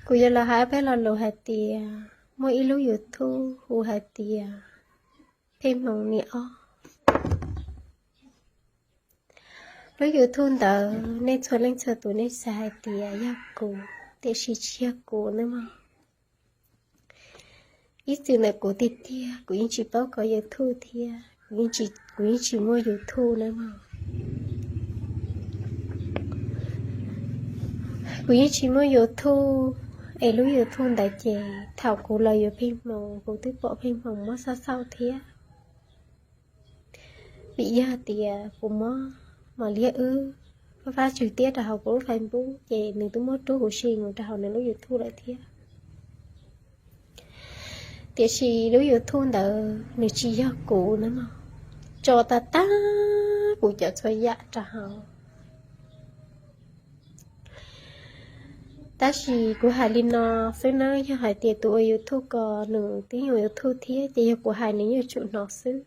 Kuv yuav los hais peb lo lus hais tias muaj ib lub YouTube hu hais tias Pheej Hmoo niam ob. Lub YouTube ntawd nej txhua leej txhua tus nej xav hais tias yog kuv, tiam sis tsis yog kuv nawb mog. Ib txwm ntawm kuv tiag tiag kuv yeej tsis paub kov YouTube thiab, kuv yeej tsis muaj YouTube nawb mog. Kuv yeej tsis muaj YouTube, es lub YouTube ntawd ces thaum kuv los yuav Pheej Hmoo kuv twb pom Pheej Hmoo muab xauj xauj thiab. Vim yog tias kuv muab Mos Liab wb fab fab tswv tiab rau hauv kuv lub Facebook ces nws twb muab rub huv si mus rau hauv nws lub YouTube lawm thiab. Tiam sis lub YouTube ntawd nws tsis yog kuv nawb mog, tso tag tag kuv cov txhua yam rau hauv. Tab sis kuv hais li no xwb nawb, yog hais tias tus ua YouTube ko nws twb yog YouTube thiab ces yog kuv hais nws yeej yuav tsum hnov xwb.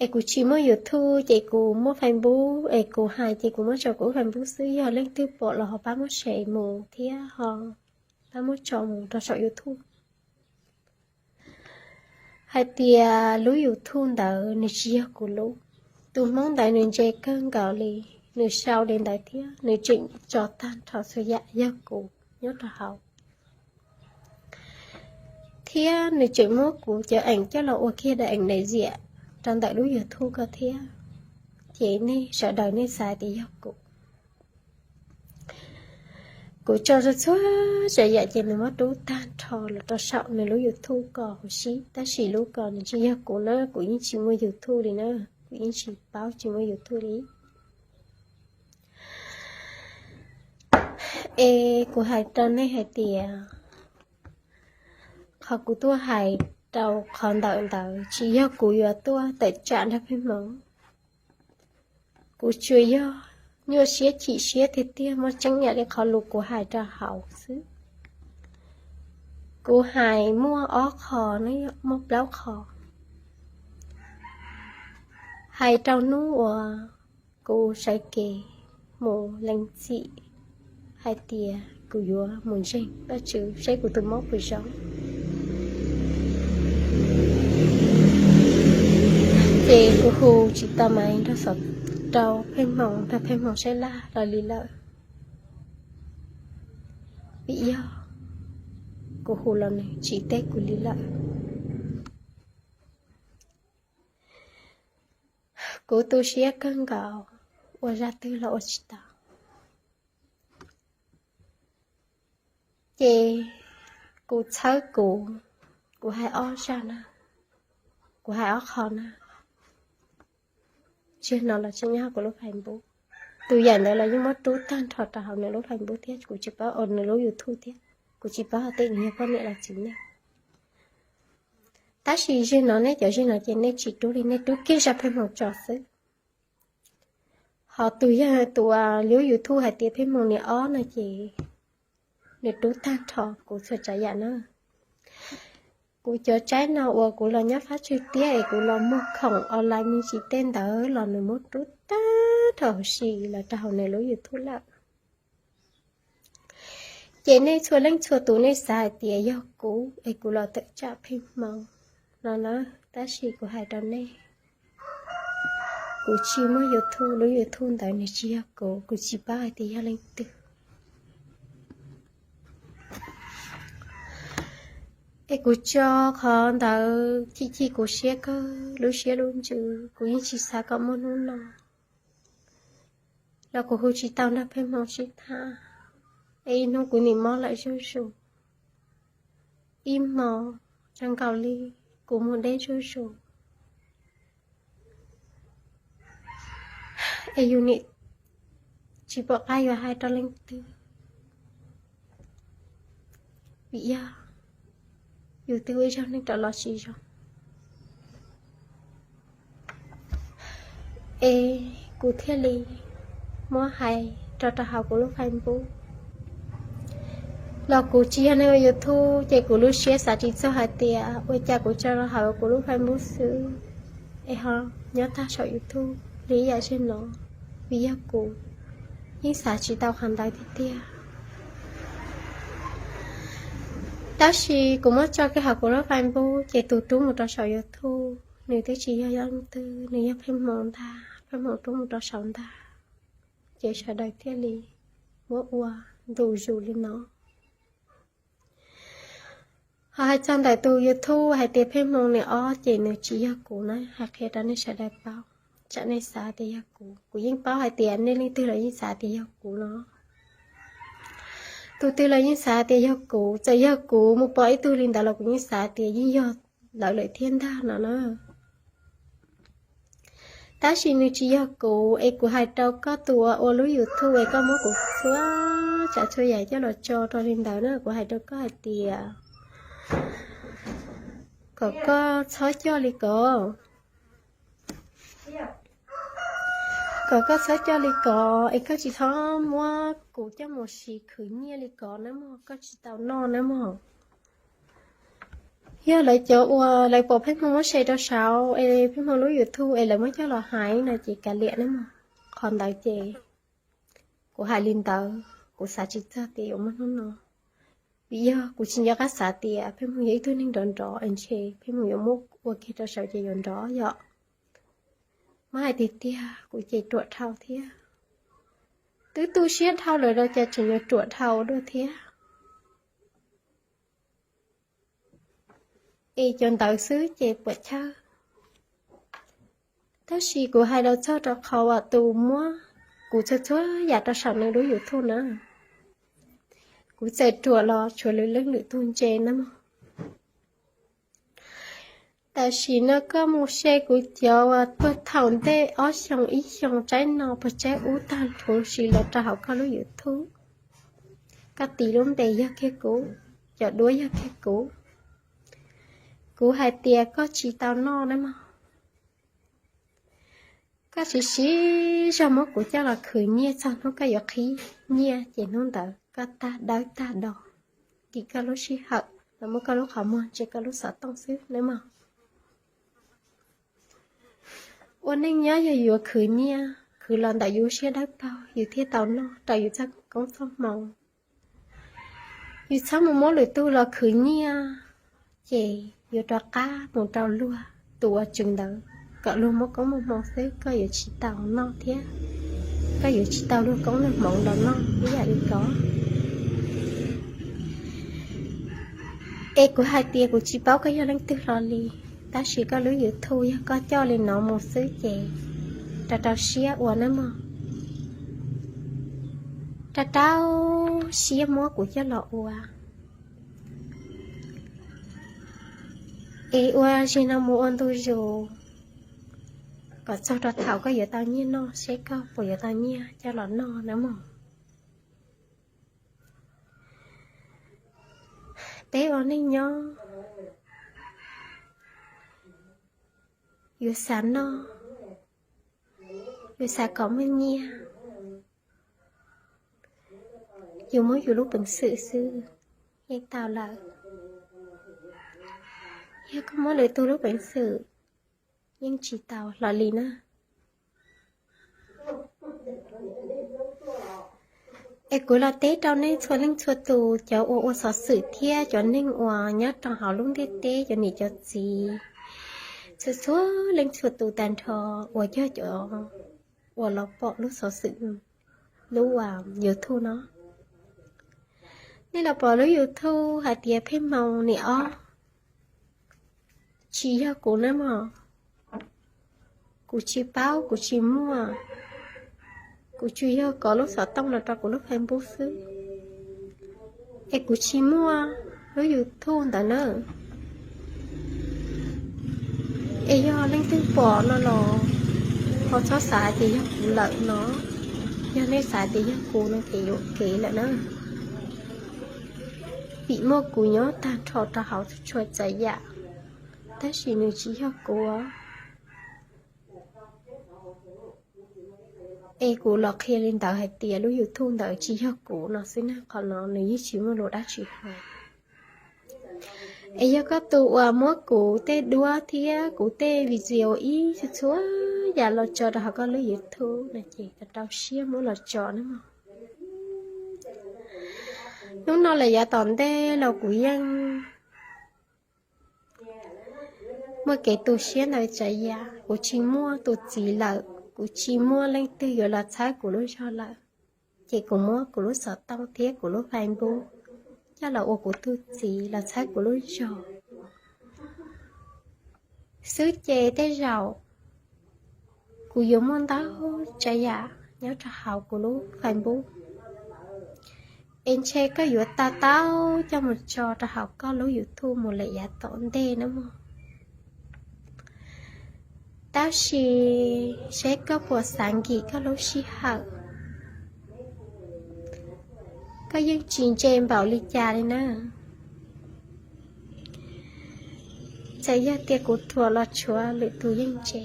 Es kuv tsis muaj YouTube ces kuv muaj Facebook, es kuv hais ces kuv muab tso kuv lub Facebook xwb, yog leej twg pom los ho pab muab share mus thiab ho pab muab tso mus rau saum YouTube. Hais tias lub YouTube ntawd nws tsis yog kuv lub. Tus Hmoob ntawd nws ntse kawg nkaus li, nws sau li ntawd thiab nws tseem tso tag nrho txhua yam yog kuv nyob rau hauv. Thiab nws tseem muab kuv cov eem coj los ua kiag daim eem daim ziam rau ntawm lub YouTube ko thiab. Ces nej sawv daws nej xav tias yog kuv. Kuv tso txhua tsav yam ces nws muab rub tag nrho los rau saum nws lub YouTube ko huv si, tab sis lub ko nws tsis yog kuv na, kuv yeej tsis muaj YouTube li na, kuv yeej tsis paub tsis muaj YouTube li. Es kuv hais rau nej hais tias qhov kuv tuaj hais rau qhov ntawm ntawd tsis yog kuv yuav tuaj tawm tsam nrog Pheej Hmoo. Kuv tsuas yog nyuaj siab chim siab tiag tiag muaj tseeb yam li qhov lus kuv hais rau hauv xwb. Kuv hais muaj ob qho, muaj plaub qho. Hais rau hnub uas kuv sawv kev mus lees txim hais tias kuv yuav mus ntseeg Vajtswv seb kuv tus mob puas zoo. Ces kuv hu tsis tau mas nrog xov rau Pheej Hmoo, nrog Pheej Hmoo saib laj los li lawm. Vim yog kuv hu los nws tsis teb kuv li lawm. Kuv tu siab kawg nkaus, ua zaj twg los ua tsis tau. Ces kuv txhawb kuv, kuv hais ob zaj na, kuv hais ob qho na. Zaum no los tseem nyob kuv lub Facebook, tus yam ntawd los yeej muab rub tag nrho rau hauv nws lub Facebook thiab, kuv tsis paub, nws lub YouTube thiab, kuv tsis paub hais tias nws yog poj niam los txiv neej. Tab sis zaum no nej cov zaum no ces nej tsis rub li, nej rub kiag zaj Pheej Hmoo tso xwb. Ho tus yog tus lub YouTube hais tias Pheej Hmoo niam ob no ces nws rub tag nrho kuv txhua tsav yam na. Kuv cov tsaib no uas kuv los nyob fab tswv tiab es kuv los muag khoom online me ntsis tej ntawd los nws muab rub tag nrho huv si los rau hauv nws lub YouTube lawm. Ces nej txhua leej txhua tus nej xav hais tias yog kuv es kuv los tawm tsam Pheej Hmoo no na, tab sis kuv hais rau nej, kuv tsis muaj YouTube, lub YouTube ntawd nws tsis yog kuv, kuv tsis paub hais tias yog leej twg. Es kuv tso qhov ntawd chim chim kuv siab kawg, lub siab lub ntsws, kuv yeej tsis xav kom muaj hnub no los kuv hu tsis tau nrog Pheej Hmoo sib tham. Es ib hnub kuv nim mob lawm zuj zus, ib hmo zoo nkaus li kuv mus deb zuj zus. Es yus nim tsis pom qab yuav hais rau leej twg, vim yog yus twb ua ib zaug neej rov los tsis zoo. Es kuv thiaj li muab hais tso rau hauv kuv lub Facebook. Los kuv tsis yog neeg ua YouTube ces kuv lub siab xav tsis txog hais tias ua cas kuv tso rau hauv kuv lub Facebook xwb es ho nyob tag saum YouTube li ib yam zeeg no, vim yog kuv yeej xav tsis tau qhov ntawd tiag tiag. Tab sis kuv muab tso kiag hauv kuv lub Facebook ces tus rub mus rau saum YouTube nws twb tsis yog leej twg, nws yog Pheej Hmoo ntag, Pheej Hmoo rub mus rau saum ntag. Ces sawv daws thiaj li muab ua ntu zus li no. Ho hais txog ntawm tus YouTube hais tias Pheej Hmoo niam ob ces nws tsis yog kuv na, hais qhia rau nej sawv daws paub, tsam nej xav tias yog kuv. Kuv yeej paub hais tias nej leej twg los yeej xav tias yog kuv no. Tus twg los yeej xav tias yog kuv, txawm yog kuv mus pom ib tug li ntawd los kuv yeej xav tias yeej yog lawv lawm thiab ntag no na. Tab sis nws tsis yog kuv es kuv hais rau koj tus uas ua lub YouTube es koj muab kuv txhua tsav txhua yam coj los tso rau li ntawd na, kuv hais rau koj hais tias kom koj txhob coj li ko, kom koj txhob coj li ko, es koj tsis txhob muab kuv coj mus siv khwv nyiaj li ko nawb mog, koj tsis tau noj nawb mog. Yog lawv cov uas lawv pom Pheej Hmoo muab share rau saud es Pheej Hmoo lub YouTube es lawv muab coj los hais no ces kav liam nawb mog. Qhov ntawd ces kuv hais li ntawd kuv xav tsis txog tias yuav muaj hnub no. Vim yog kuv tsis nco qab xav tias Pheej Hmoo yog ib tug neeg nrov nrov es ntshe Pheej Hmoo yuav muab ua kiag rau saud ces yuav nrov yom. Muab hais tiag tiag kuv ces ruam dhau thiab. Twb tu siab dhau lawm los cas tseem yuav ruam dhau dua thiab. Es cov ntawd xwb ces puam chawj. Tab sis kuv hais los txog rau qhov uas tus muab kuv txhua txhua yam rau saum nws lub YouTube na, kuv txawm ruam los tshuav lwm leej lwm tug ntse na mog. Tam sim no koj mus share kuv cov uas puag thaum ntej ob xyoos ib xyoos tsaib no puag tsaib ub tag nrho si los rau hauv koj lub YouTube. Koj tis lub npe yog kiag kuv, cov duab yog kiag kuv. Kuv hais tias koj tsis tau noj na mog. Koj siv siv zog muab kuv coj los khwv nyiaj txog hnub koj yuav qhib nyiaj ces hnub ntawd koj tag dawb tag do, dim koj lub sij hawm los muab koj lub qhov muag ntsia koj lub xov tooj xwb nawb mog. Ua neej nyob yog yuav khwv nyiaj, khwv los ntawm yus siab dawb paug yus thiaj tau noj rau yus txoj koob txoj hmoov. Yus txhob mus muab lwm tug los khwv nyiaj, ces yuav rov qab mus rau luag tus uas tswv ntawd kom luag muab koob muab hmoov xwb, koj yuav tsis tau noj thiab koj yuav tsis tau luag koob luag hmoov los noj ib yam li ko. Es kuv hais tias kuv tsis paub koj yog leej twg hlo li, tab sis koj lub YouTube yog koj coj li no mus xwb ces rau rau siab ua nawb mog. Rau rau siab muab kuv coj los ua. Es ua zaum no mus ua ntu zus kom txog rau thaum koj yuav tau nyiaj noj seb koj puas yuav tau nyiaj coj los noj nawb mog. Peb ua neej nyob yuav xav noj, yuav xav kom muaj nyiaj, yus muab yus lub peev xwm xwb yeej tau lawm. Yog koj muab lwm tus lub peev xwm yeej tsis tau hlo li na. Es kuv los teb rau nej txhua leej txhua tus, cov uas ua xov xwm thiab cov neeg uas nyob rau hauv lub ntiaj teb, cov niam cov txiv, txhua txhua leej txhua tus tag nrho uas yog cov uas los pom lub xov xwm, lub YouTube no. Nej los pom lub YouTube hais tias Pheej Hmoo niam ob, tsis yog kuv nawb mog. Kuv tsis paub, kuv tsis muaj, kuv tsuas yog kov lub xov tooj los rau kuv lub Facebook xwb, es kuv tsis muaj lub YouTube ntawd na. Es yog leej twg pom no los ho txhob xav hais tias yog kuv lawm no. Yog nej xav tias yog kuv no ces yuam kev lawm na. Vim muaj kuv nyob tag nrho rau hauv txhua tsav yam, tab sis nws tsis yog kuv. Es kuv los qhia li ntawd hais tias lub YouTube ntawd tsis yog kuv no xwb na, qhov no nws yeej tsis muaj lus dab tsi hlo. Es yog koj tus uas muab kuv tej duab thiab kuv tej video ib txhia txhua yam los tso rau hauv koj lub YouTube no ces rau rau siab muab los tso nawb mog. Hnub no lawm yav tom ntej los kuv yeej muaj kev tu siab ntau tsav yam. Kuv tsis muaj tus txiv lawm, kuv tsis muaj leej twg yuav los txhawb kuv lub zog lawm, ces kuv muab kuv lub xov tooj thiab kuv lub Facebook coj los ua kuv tus txiv los txhawb kuv lub zog xwb. Ces tej zaum kuv yuav muaj ntau tsav yam nyob rau hauv kuv lub Facebook, es ntshe koj yuav tau tau coj mus tso rau hauv koj lub YouTube mus lawm yav tom ntej na mog. Tab sis seb koj puas xav nkim koj lub sij hawm, koj yeej tsis ntse npaum li cas li na. Txawm yog tias kuv ruam los tshuav lwm tus yeej ntse,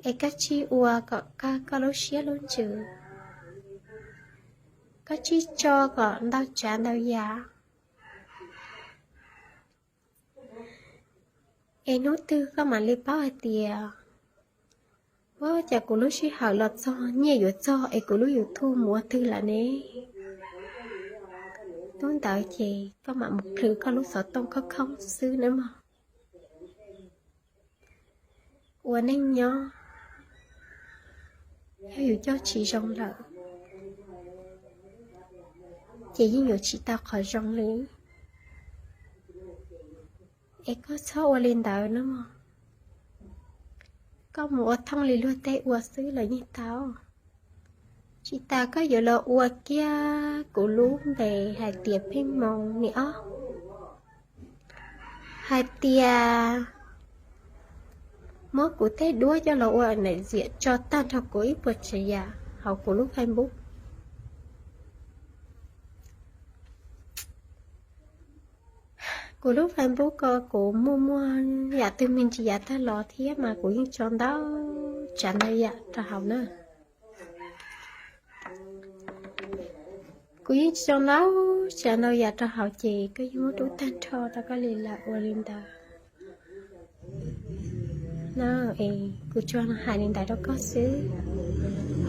es koj tsij ua kom kawg koj lub siab lub ntsws, koj tsij tso kom ntau tsav ntau yam, es hnub twg koj mam li paub hais tias, ua cas kuv lub sij hawm los txog nyiaj yuav txog es kuv lub YouTube mus ua twg lawm ne? Hnub ntawd ces koj mam mus plhws koj lub xov tooj khoob khoob xwb nawb mog. Ua neej nyob, yog yus coj tsis zoo lawm, ces yeej yuav tsis tau qhov zoo li. Es koj txhob ua li ntawd nawb mog. Koj mus ua thooj li luag tej ua xwb los yeej tau. Tsis tas koj yuav los ua kiag kuv lub npe hais tias Pheej Hmoo ni ob, hais tias muab kuv tej duab coj los ua nam ziam tso tag nrho kuv ib puas tsav yam hauv kuv lub Facebook. Kuv lub Facebook ko kuv muaj muaj yam twg me ntsis yav tag los thiab mas kuv yeej tso ntau tsav ntau yam rau hauv na. Kuv yeej tso ntau tsav ntau yam rau hauv ces koj yeej muab rub tag nrho rau koj li lawm ua li ntawd. No, es kuv tsuas hais li ntawd rau koj xwb.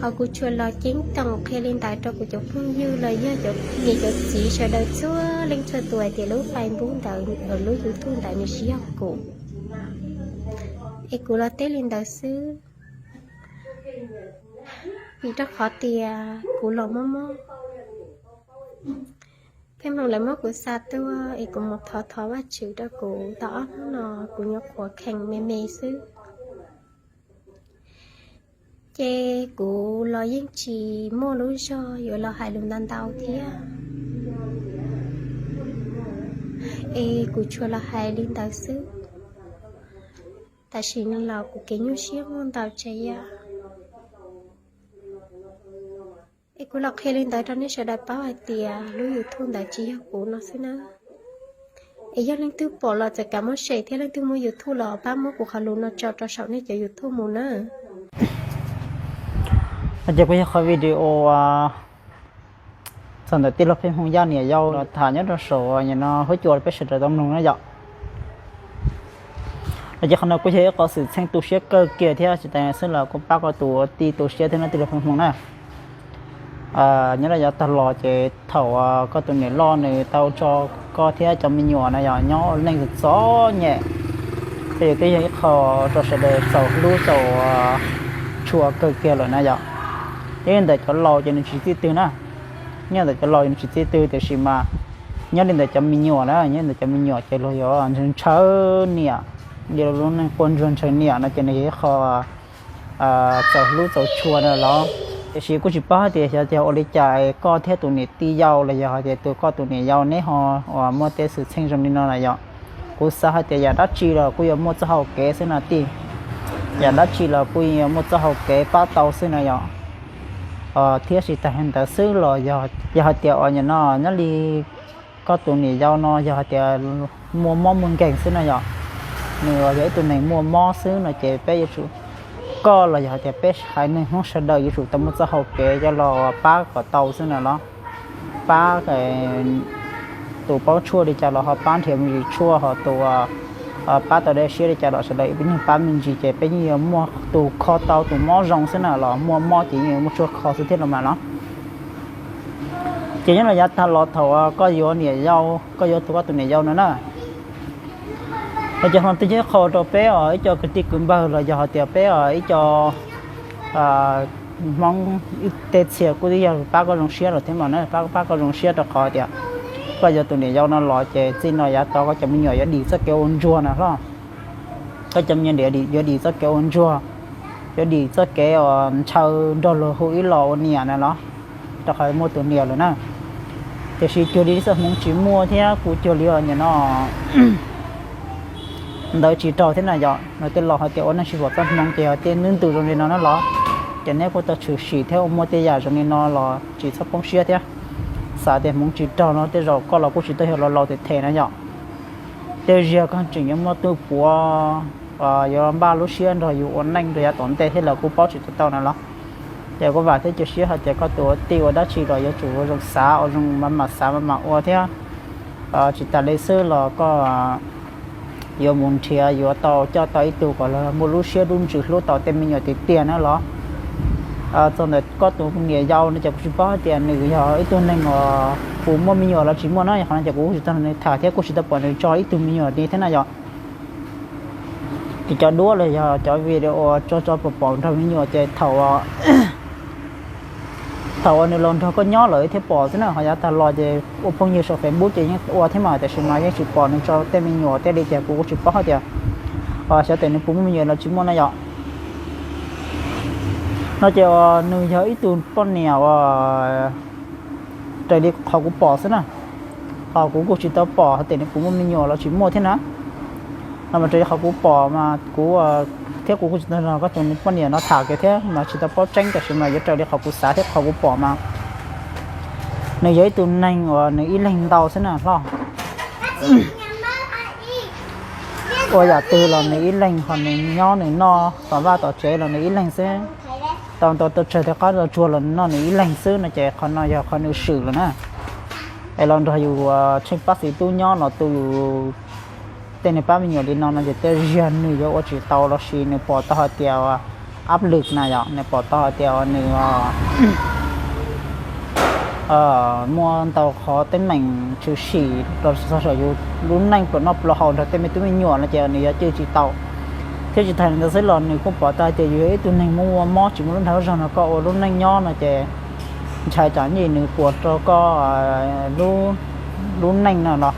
Ho kuv tsuas los ceeb toom qhia li ntawd rau kuv cov phooj ywg los yog cov niam cov txiv sawv daws txhua leej txhua tus hais tias lub Facebook ntawd, lub YouTube ntawd nws tsis yog kuv. Es kuv los teb li ntawd xwb, vim rau qhov tias kuv los mob mob, Pheej Hmoo lawv muab kuv xa tuaj es kuv mus thov thov Vajtswv rau kuv tau ob hnub no kuv nyuam qhuav kheev me me xwb. Ces kuv los yeej tsis muaj lub zog yuav los hais lus ntau ntau thiab, es kuv tsuas los hais li ntawd xwb. Tam sim no los kuv kev nyuaj siab muaj ntau tsav yam. Es kuv los qhia li ntawd rau nej sawv daws paub hais tias lub YouTube ntawd tsis yog kuv no xwb na. Es yog leej twg pom los txawm kam muab share thiab leej twg muaj YouTube los pab muab kuv qhov lus no tso rau saum nej cov YouTube mus na. Ces kuj yog qhov video txog ntawm tij laug Pheej Hmoo Yaj niam yau los tham nyob rau saum no huab cua peb sawv daws tau mloog na yom. Los ces qhov no kuj yog ib qhov xwm txheej tu siab kawg kiag thiab tsis tas xwb los kuj pab koj tus tij tu siab thiab no tij laug Pheej Hmoo na. Nyob rau yav tag los ces thaum koj tus niam loj nws tau tso koj thiab cov me nyuam na yog nyob ua neej txom nyem, ces yus twb yog ib qho rau sawv daws txaus hlub txaus tshua kawg kiag lawm na yom. Nyob li ntawm cov laus ces nws tsis txij twg na, nyob ntawm cov laus ces nws tsis txij twg tiam sis mas nyob li ntawm cov me nyuam na, nyob ntawm cov me nyuam ces luag yuav ntshaw niam, li lub neej quaj ntsuag ntshaw niam no ces nws yog ib qho txaus hlub txaus tshua na los. Tiam sis kuj tsis paub hais tias xyov tias ua li cas koj thiab tus niam tij yau los yog hais tias tus koj tus niam yau neb ho uas muaj tej xwm txheej zoo li no na yom. Kuv xav hais tias yam dab tsi los kuj yuav muaj txoj hau kev xwb no tij, yam dab tsi los kuj yuav muaj txoj hau kev pab tau xwb no yom. Thiab tsis tas li ntawd xwb los yog hais tias uas nim no nyob li koj tus niam yau no yog hais tias muaj mob muaj nkeeg xwb no yom, nws yog ib tug neeg muaj mob xwb no ces peb yuav tsum, koj los yog hais tias peb haiv neeg Hmoob sawv daws yuav tsum tau muaj txoj hau kev coj los pab kom tau xwb na los. Pab tus paub tshuaj li cas los ho pab nrhiav me ntsis tshuaj, ho tus pab tau dej siab li cas los sawv daws ib neeg pab me ntsis ces peb yeej yuav muaj tus kho tau tus mob zoo xwb na los, muaj mob ces yeej yuav muaj tshuaj kho xwb thiab los mas los. Ces nyob los yav tag los thaum koj yuav niam yau, koj yuav tus koj tus niam yau no na, los cov hluas twb yog qhov rau peb os ib co kwv tij kwv npawg los yog hais tias peb os ib co Hmoob tej txhia kuj twb yog pab koj zoo siab los thiab mas na, pab pab koj zoo siab rau qhov tias koj yuav tus niam yau no los ces txij no yav tod koj cov me nyuam yuav dim txoj kev ua ntsuag na hlob. Koj cov me nyuam yuav dim txoj kev ua ntsuag, yuav dim txoj kev uas ntshaw nrog luag hu ib los ua niam na los, rau qhov muaj tus niam lawm na. Tiam sis cuag li txoj hmoov tsis muaj thiab kuj cuag li nim no ntawd tsis raug thiab na yom, nws tej laus hais tias ua neej tsis pom txoj hmoov ces yog tej ntub ntu zoo li no na los, ces neb kuj tau tshwm sim thiab ua muaj tej yam zoo li no los tsis txhob poob siab thiab. Xav tias hmoov tsis raug no tej zaum koj los kuj tsis tau yog laus laus them them na yom. Tej zaum koj tseem yuav muaj tus puav yuav npaj lub siab nrog yus ua neej rau yav tom ntej thiab los kuj paub tsis tau tau na los. Ces kuj vam thiab cia siab hais tias koj tus ua tij ua dab tsi los yuav tsum ua zoo xav, ua zoo maj mam xav maj mam ua thiab. Tsis tas li xwb los koj yuav mus nrhiav yuav tau coj tau ib tug kom lawv muaj lub siab lub ntsws hlub tau tej me nyuam tiag tiag na los. Txog ntawm koj tus niam yau no ces kuv tsis paub hais tias nws yog ib tug neeg uas puas muaj me nyuam los tsis muaj na, yog qhov no ces kuv kuj tsis tau nrog nws tham thiab kuj tsis tau pom nws tso ib tug me nyuam li thiab na yom. Ces cov duab los yog cov video tso tso pom pom nrog me nyuam ces thaum thaum uas nws los nrog koj nyob lawm thiaj pom xwb na, ho yav tag los ces ua phooj ywg saum Facebook ces yeej ua thiab mas, tiam sis mas yeej tsis pom nws tso tej me nyuam thiab li ces kuv kuj tsis paub hais tias xyov tias nws puas muaj me nyuam los tsis muaj na yom. No ces uas nws yog ib tug poj niam uas raws li qhov kuv pom xwb na, ho kuv kuj tsis tau pom hais tias nws puas muaj me nyuam los tsis muaj thiab na. No mas raws li qhov kuv pom mas kuv thiab kuv kuj tsis tau nrog koj tus poj niam no tham kiag thiab mas tsis tau paub tseeb, tiam sis mas yuav raws li qhov kuv xav thiab qhov kuv pom mas nws yog ib tug neeg uas nws ib leeg ntau xwb na hlob. Ua yam twg los nws ib leeg, ho nws nyob nws noj tom vaj tom tsev los nws ib leeg xwb. Tau ntau tau tsawg tej qab tau tsuag los nws noj nws ib leeg xwb no ces qhov no yog qhov nws swm lawm na. Es los nrog yus tsheej pab xib tub nyob los tu yus tej niag pab me nyuam li no no ces tej zaum nws yuav ua tsis tau los sis nws pom tau hais tias ua ab lwm na yom, nws pom tau hais tias nws muaj ntau qhov teeb meem tshwm sim los txog saum yus lub neej pluas noj pluas haus nrog tej me tub me nyuam no ces nws yuav cwj tsis tau. Thiab tsis tas li ntawd xwb los nws kuj pom tau hais tias yus yog ib tug neeg muaj ua mob tsis muaj lub dag lub zog no koj ua lub neej nyob no ces ntshai tsam nyij nws puas rau koj lub neej no los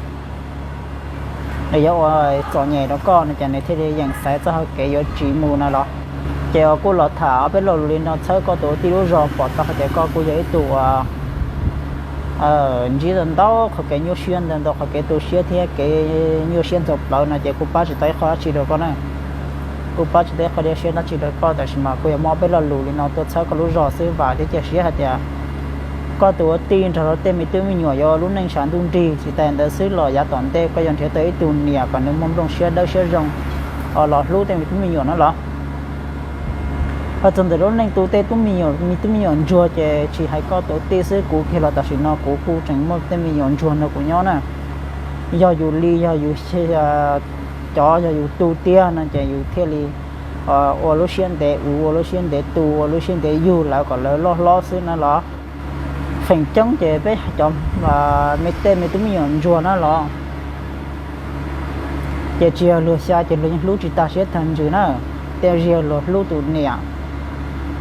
nws yuav ua txom nyem rau koj no ces nws thiaj li yeem xaiv txoj hau kev yuav tsis mus no los. Ces uas kuj los tham ob peb lo lus li no txhawb koj tus ua tij lub zog pom tau hais tias koj kuj yog ib tug uas ntsib tau ntau qhov kev nyuaj siab ntau ntau qhov kev tu siab thiab kev nyuaj siab ntxhov plawv no ces kuj pab tsis tau ib qho dab tsi rau koj na. Kuj pab tsis tau ib qho dab tsi rau koj, tab sis mas kuj yog muab ob peb lo lus li no tuaj txhawb koj lub zog xwb, vam thiab cia siab hais tias koj tus ua tij nrog rau tej me tub me nyuam yuav ua lub neej tshav ntuj nrig. Tsis tas ntawd xwb los yav tom ntej koj yuav nrhiav tau ib tug niam kom nws muaj nplooj siab dawb siab zoo los hlub tej me tub me nyuam no los. Ho txog ntawm lub neej tu tej tub me nyuam, me tub me nyuam ntsuag ces tsis hais koj tus ua tij xwb, kuv kiag los tam sim no kuv kuj tseem muaj tej me nyuam ntsuag nrog kuv nyob na. Yog yus li, yog yus cov yog yus tu tiag no ces yus thiaj li ua lub siab ntev, yus ua lub siab ntev tu, ua lub siab ntev yug lawv kom lawv loj hlob xwb na los. Feem coob ces peb cov me tej me tub me nyuam ntsuag na los ces tsis yog luag xya ces luag yeej hlub tsis tag siab tag ntsws na. Tej zaum luag hlub tus niam,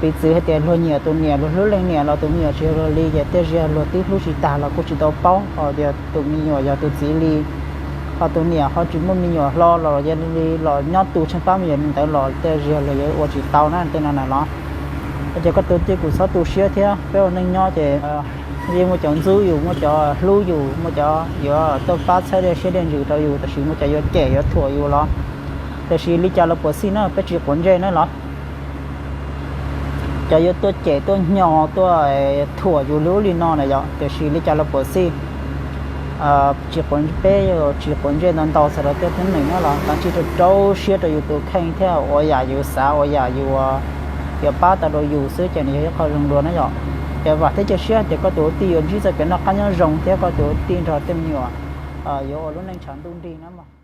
piv txwv hais tias luag nyiam tus niam, luag hlub leej niam los tus me nyuam tsis yog luag li ces tej zaum luag twb hlub tsis tag los kuj tsis tau paub hais tias tus me nyuam yog tus txiv li. Ho tus niam ho tsis muaj me nyuam hlo los yog li los nyob tu tsheej pab me nyuam li ntawd los tej zaum luag yuav ua tsis tau na tej no na los. Ces koj tus tij kuj txhob tu siab thiab, peb ua neej nyob ces yeej muaj cov ntxub yus, muaj cov hlub yus, muaj cov yuav tuaj pab txhawb dej siab dej ntsws rau yus, tab sis muaj cov yuav cem yuav thuam yus los. Tiam sis li cas los puas xij na, peb tsis quav ntsej na los. Cov yuav tuaj cem tuaj hnyos tuaj thuam yus li ub li no na yom, tiam sis li cas los puas xij. Tsis quav, peb tsis quav ntsej ntau ntau txog rau tej teeb meem no los kav tsij rau rau siab rau yus tus kheej thiab ua yam yus xav, ua yam yus yuav pab tau rau yus xwb ces nws yog ib qho zoo dua na yom. Ces vam thiab cia siab tias koj tus ua tij yuav ntsib txoj kev noj qab nyob zoo thiab koj tus ua tij nrog tej me nyuam yuav ua lub neej tshav ntuj nrig na mog.